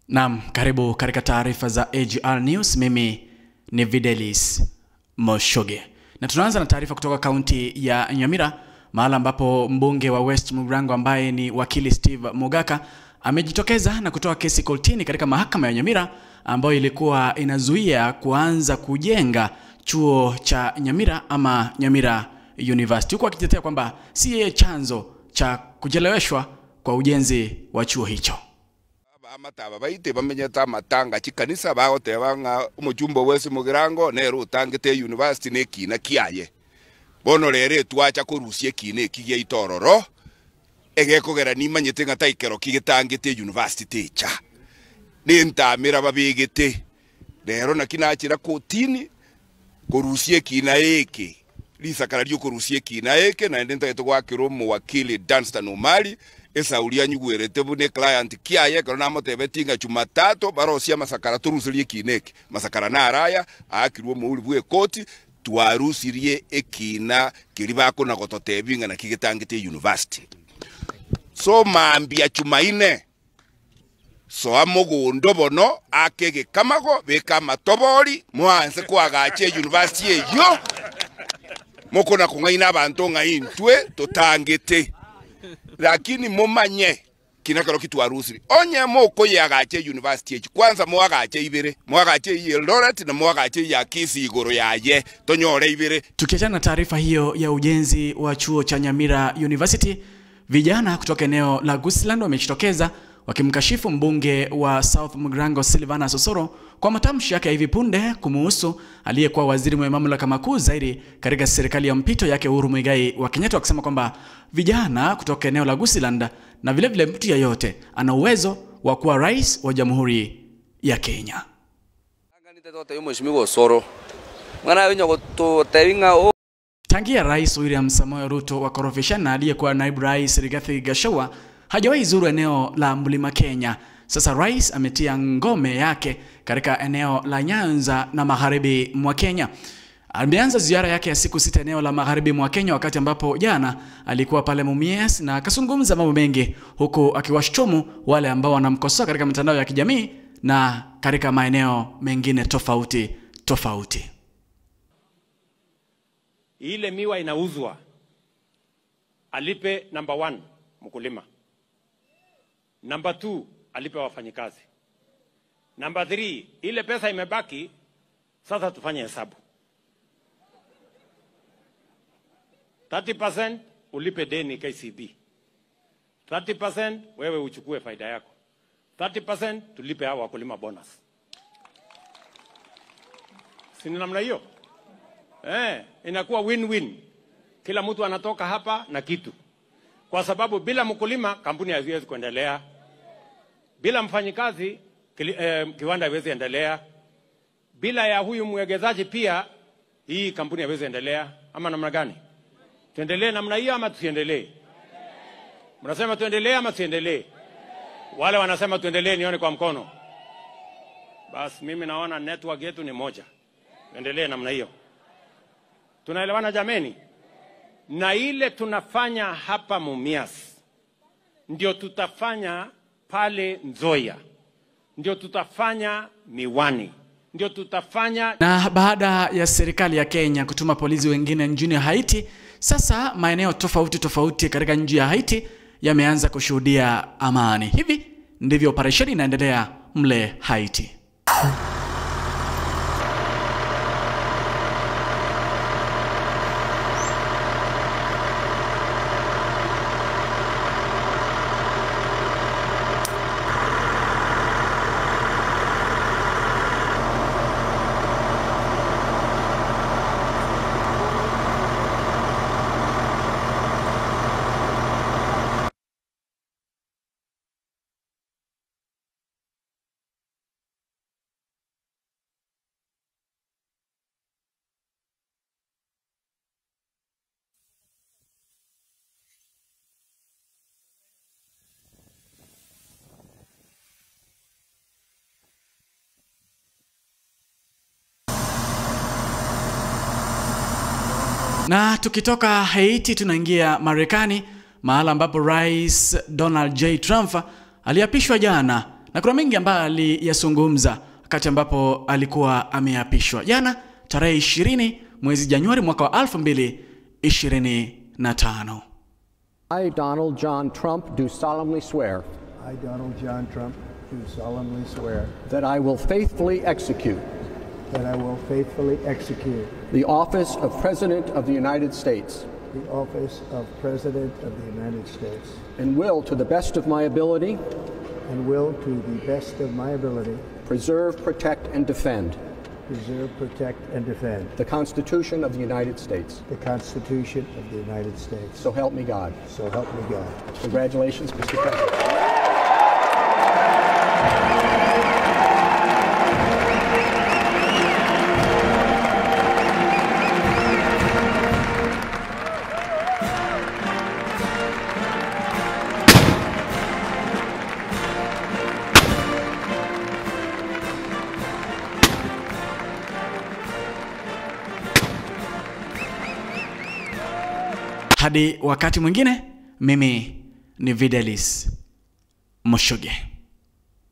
Naam, karibu katika taarifa za AGR News. Mimi ni Videlis Moshoge. Na tunaanza na taarifa kutoka kaunti ya Nyamira, mahala ambapo mbunge wa West Mugirango ambaye ni wakili Steve Mogaka amejitokeza na kutoa kesi kortini katika mahakama ya Nyamira ambayo ilikuwa inazuia kuanza kujenga chuo cha Nyamira ama Nyamira University, huku akitetea kwamba si yeye chanzo cha kucheleweshwa kwa ujenzi wa chuo hicho. Amataba baite bamenyeta matanga chikanisa bagoteba umujumbo West Mugirango nero utangete university nekina kiaye bono rere twacha kurusie kine kigie itororo egekogera nimanyete ngata ikero kigitangete university teacher nintamira babigete rero nakinachira kotini kurusie kina eke lisakara ryo kurusie kina eke na ndenta etogwakiro mu wakili Danstan Omari esauria nyugwerete bune client kiaye kero namotebe tinga Jumatatu barosia masakara turusirie kineke masakara na araya akirwo muuri bwe koti twarusirie ekina kiribako na gototebinga na kigitangite university so maambia Jumaine so amugundo bono akege kamago beka matobori mwanse kwagache university eyo mokona kungaina abantu ngaintwe totangete lakini mumanye kinakaro kitu arusiri onye moko yagache university echi kwanza mwagache ibere mwagache Eldoret na mwagache ya Kisii igoro yaye tonyore ibere. Tukiachana na taarifa hiyo ya ujenzi wa chuo cha Nyamira University, vijana kutoka eneo la Gusiland wamejitokeza wakimkashifu mbunge wa South Mugirango Silvana Sosoro kwa matamshi yake hivi punde kumuhusu aliyekuwa waziri mwenye mamlaka makuu zaidi katika serikali ya mpito yake Uhuru Muigai wa Kenyatta, wakisema kwamba vijana kutoka eneo la Gusiland na vile vile mtu yeyote ana uwezo wa kuwa rais wa Jamhuri ya Kenya. Tangia Rais William Samoei Ruto wakorofishana aliyekuwa naibu rais Rigathi Gachagua hajawahi zuru eneo la Mlima Kenya. Sasa rais ametia ngome yake katika eneo la Nyanza na magharibi mwa Kenya. Ameanza ziara yake ya siku 6 eneo la magharibi mwa Kenya, wakati ambapo jana alikuwa pale Mumias na akazungumza mambo mengi, huku akiwashtumu wale ambao wanamkosoa katika mitandao ya kijamii na katika maeneo mengine tofauti tofauti. Ile miwa inauzwa, alipe number 1 mkulima, number 2 alipe wafanyikazi, number 3 ile pesa imebaki sasa tufanye hesabu. 30% ulipe deni KCB, 30% wewe uchukue faida yako, 30% tulipe hao wakulima bonus. Si ni namna hiyo? Inakuwa win-win. Kila mtu anatoka hapa na kitu. Kwa sababu bila mkulima kampuni haiwezi kuendelea. Bila mfanyikazi kiwanda haiwezi endelea. Bila ya huyu mwegezaji pia hii kampuni haiwezi endelea. Ama namna gani? Tuendelee namna hiyo ama tusiendelee? Mnasema tuendelee ama tusiendelee? Wale wanasema tuendelee nione kwa mkono. Bas mimi naona network yetu ni moja. Tuendelee namna hiyo. Tunaelewana jameni? Na ile tunafanya hapa Mumias ndio tutafanya pale Nzoia, ndio tutafanya Miwani, ndio tutafanya. Na baada ya serikali ya Kenya kutuma polisi wengine nchini Haiti, sasa maeneo tofauti tofauti katika nchi ya Haiti yameanza kushuhudia amani. Hivi ndivyo operesheni inaendelea mle Haiti. Na tukitoka Haiti tunaingia Marekani, mahala ambapo Rais Donald J. Trump aliapishwa jana Na kuna mengi ambayo aliyazungumza wakati ambapo alikuwa ameapishwa jana tarehe 20 mwezi Januari mwaka wa 2025. I, Donald John Trump, do solemnly swear. I, Donald John Trump, do solemnly swear. That I will faithfully execute. That I will faithfully execute. The office of President of the United States. The office of President of the United States. And will, to the best of my ability. And will, to the best of my ability. Preserve, protect, and defend. Preserve, protect, and defend. The Constitution of the United States. The Constitution of the United States. So help me God. So help me God. Congratulations, Mr. President. Hadi wakati mwingine, mimi ni Videlis Moshoge.